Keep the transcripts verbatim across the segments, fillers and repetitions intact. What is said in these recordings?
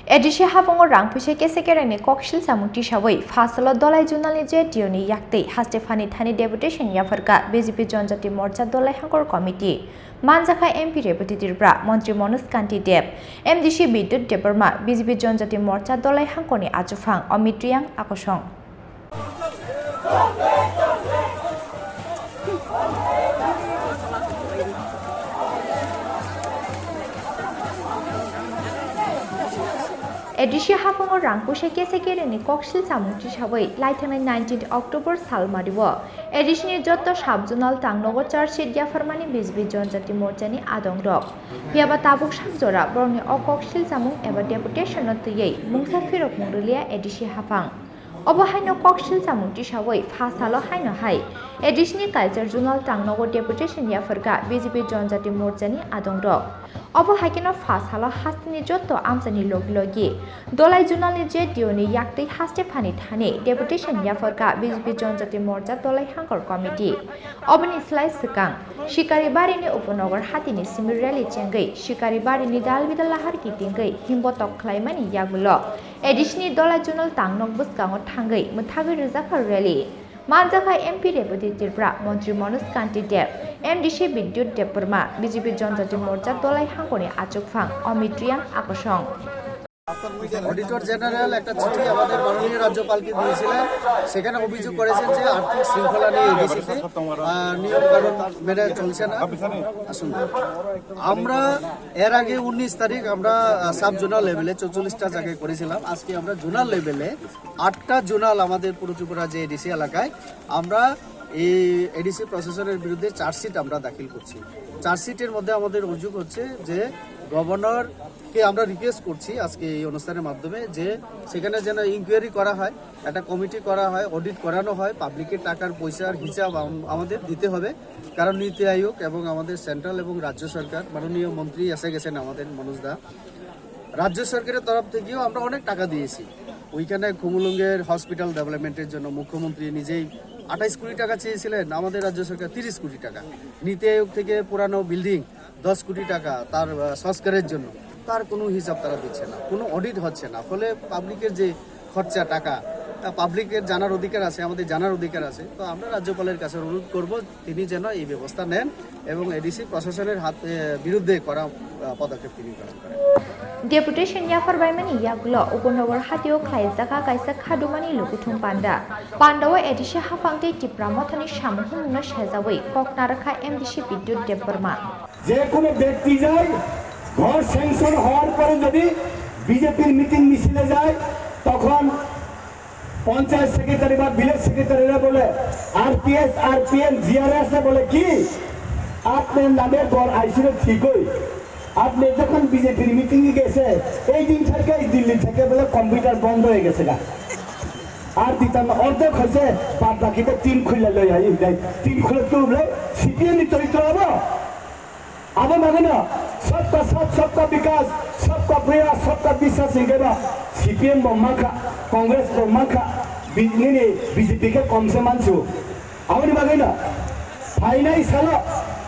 A D C haphango rang puisa kesa kerengni koksil samung tisawi pha salo Dolai Zonalni J T O ni yaktwi haste phani thani deputation yapharkha B J P Jonjati Morcha Dolai Hangkor Committee. Manjakha M P Rebati Tripura, Montri Manoj Kanti Deb, M D C Bidyut Debbarma, B J P Jonjati Morcha Dolai Hangkorni achuphang Amit Riyang akosong. A D C haphango rang puisa kesa kerengni koksil samung tisawi laithangnai nineteenth October salmario A D C ni jotto sub-zonal tangnogo charge sheet yapharmani B J P Jonjati Morchani adongrok. Phiyaba tabuk sak jora borokni o koksil samung eba deputation no twiwi mungsa phirokmung rwliya A D C haphang. Obo haino koksil samung tisawi pha salo haino hai A D C ni Culture Zonal tangnogo deputation yapharkha B J P Jonjati Morchani adongrok. Obo hai kheno pha salo hasteni jotto amchaini logi logi Dolai Zonalni J T O ni yaktwi haste phani thani deputation yapharkha B J P Jonjati Morcha Dolai Hangkor Committee. Oboni slai swkang Sikari Barini Upanagar hatini simi rally chengwi Sikari Barini dal bidal lahar kitingwi himbotok khlaimani yagulo A D C ni Dolai Zonal tangnok bwskango thangwi mwthagwi rwjakha rally. Manjakha M P Rebati Tripura, Montri Manoj Kanti Deb, M D C Bidyut Debbarma, B J P Jonjati Morcha Dolai Hangkorni achukphang Amit Riyang akosong. Auditor general একটা চিঠি আমাদের মাননীয় রাজ্যপালকে দিয়েছিলেন। সেখানে অভিযোগ করেছেন যে আর্থিক শৃঙ্খলা নেই এডিসিতে, আহ, নিয়ম কানুন মেনে চলছে না। আসুন, আমরা এর আগে উনিশ তারিখ আমরা, আহ, সাব জোনাল লেভেলে চৌচল্লিশটা জায়গায় করেছিলাম। আজকে আমরা জোনাল লেভেলে আটটা জোনাল আমাদের পূর্ব ত্রিপুরা যে এডিসি এলাকায় আমরা এই এডিসি প্রশাসনের বিরুদ্ধে চার্জশিট আমরা দাখিল করছি। চার্জশিটের মধ্যে আমাদের অভিযোগ হচ্ছে যে গভর্নরকে আমরা রিকোয়েস্ট করছি আজকে এই অনুষ্ঠানের মাধ্যমে যে সেখানে যেন ইনকোয়ারি করা হয়, একটা কমিটি করা হয়, অডিট করানো হয়, পাবলিকের টাকার পয়সার হিসাব আম-, আমাদের দিতে হবে। কারণ নীতি আয়োগ এবং আমাদের সেন্ট্রাল এবং রাজ্য সরকার, মাননীয় মন্ত্রী এসে গেছেন আমাদের মনোজ দা, রাজ্য সরকারের তরফ থেকেও আমরা অনেক টাকা দিয়েছি। ওইখানে খুমুলুঙ্গের হসপিটাল ডেভেলপমেন্টের জন্য মুখ্যমন্ত্রী নিজেই আঠাইশ কোটি টাকা চেয়েছিলেন, আমাদের রাজ্য সরকার তিরিশ কোটি টাকা। নীতি আয়োগ থেকে পুরানো বিল্ডিং দশ কোটি টাকা তার, আহ, সংস্কারের জন্য, তার কোনো হিসাব তারা দিচ্ছে না, কোনো অডিট হচ্ছে না। ফলে পাবলিকের যে খরচা টাকা, তা পাবলিকের জানার অধিকার আছে, আমাদের জানার অধিকার আছে। তো আমরা রাজ্যপালের কাছে অনুরোধ করব, তিনি যেন এই ব্যবস্থা নেন এবং এডিসি প্রশাসনের হাত, এ, বিরুদ্ধে করা, আহ, পদক্ষেপ তিনি গ্রহণ করেন। Deputation yaphar baimani yagulo Upanagar hatio khlaijak kaisa khadumani lukuthum panda. Panda o A D C haphang tei Tipra Mothani samung humungno sejawi kok narwkha M D C Bidyut Debbarma. যে কোনো ব্যক্তি যায়, ঘর স্যাংশন হওয়ার পরে যদি বিজেপির মিটিং মিছিলে যায়, তখন পঞ্চায়েত সেক্রেটারি বা ভিলেজ সেক্রেটারিরা বলে, আরপিএস, আরপিএম, জিআরএস এ বলে কি, আপনার নামে ঘর আইছিল ঠিকই, আপনি যখন বিজেপির মিটিং এ গেছে, এই দিন থেকে এই দিল্লি থেকে বলে কম্পিউটার বন্ধ হয়ে গেছে গা। আর দিতাম না, অর্ধেক হয়েছে, বাদ বাকিটা টিম খুলে লই আই, টিম খুলে তুললে সিপিএম চরিত্র হবো। Abo bagwino sabka saath, sabka bikas, sabka prayas, sabka biswas hinkhe ba C P M bo mankha, Congress bo mankha, bi-, nini B J P khe komse mansu. Aboni bagwino phainai salo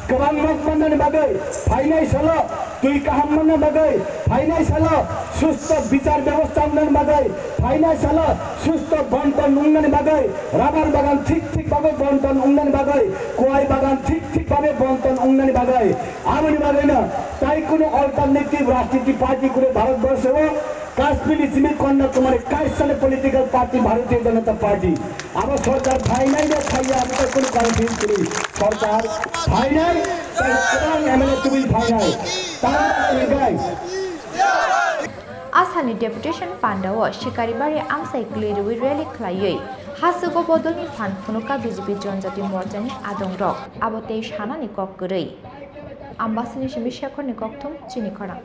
kwbang nok mannani bagwi, phainai salo twi kaham manna bagwi, phainai salo susto bichar bebosta wngnani bagwi, phainai salo susto bonton wngnani bagwi, rabar bagan thik thik bagwi bonton wngnani bagwi, kuai bagan thik thik bagwi bonton wngnani bagwi, aboni bagwino tai kunu alternative rajniti party kunu Bharatborsho o Kashmir ni simi Kanyakumari kaisa ni political party Bharatiya Janata Party. Abo sorkar phainai na phaiya, abo tai kunu confuse kwrwi. Sorkar phainai, tai kwbang M L A tubui phainai. Tamo hinkhe Asani deputation pandao Sikaribari amsai kwlwi rwi rally khwlaiwi hasugo bodolni phan phunukha B J P Jonjati Morchani adongrok, abo tei sanani kok kwrwi. Ambasini simi Shekhorni kokthum chini khorang.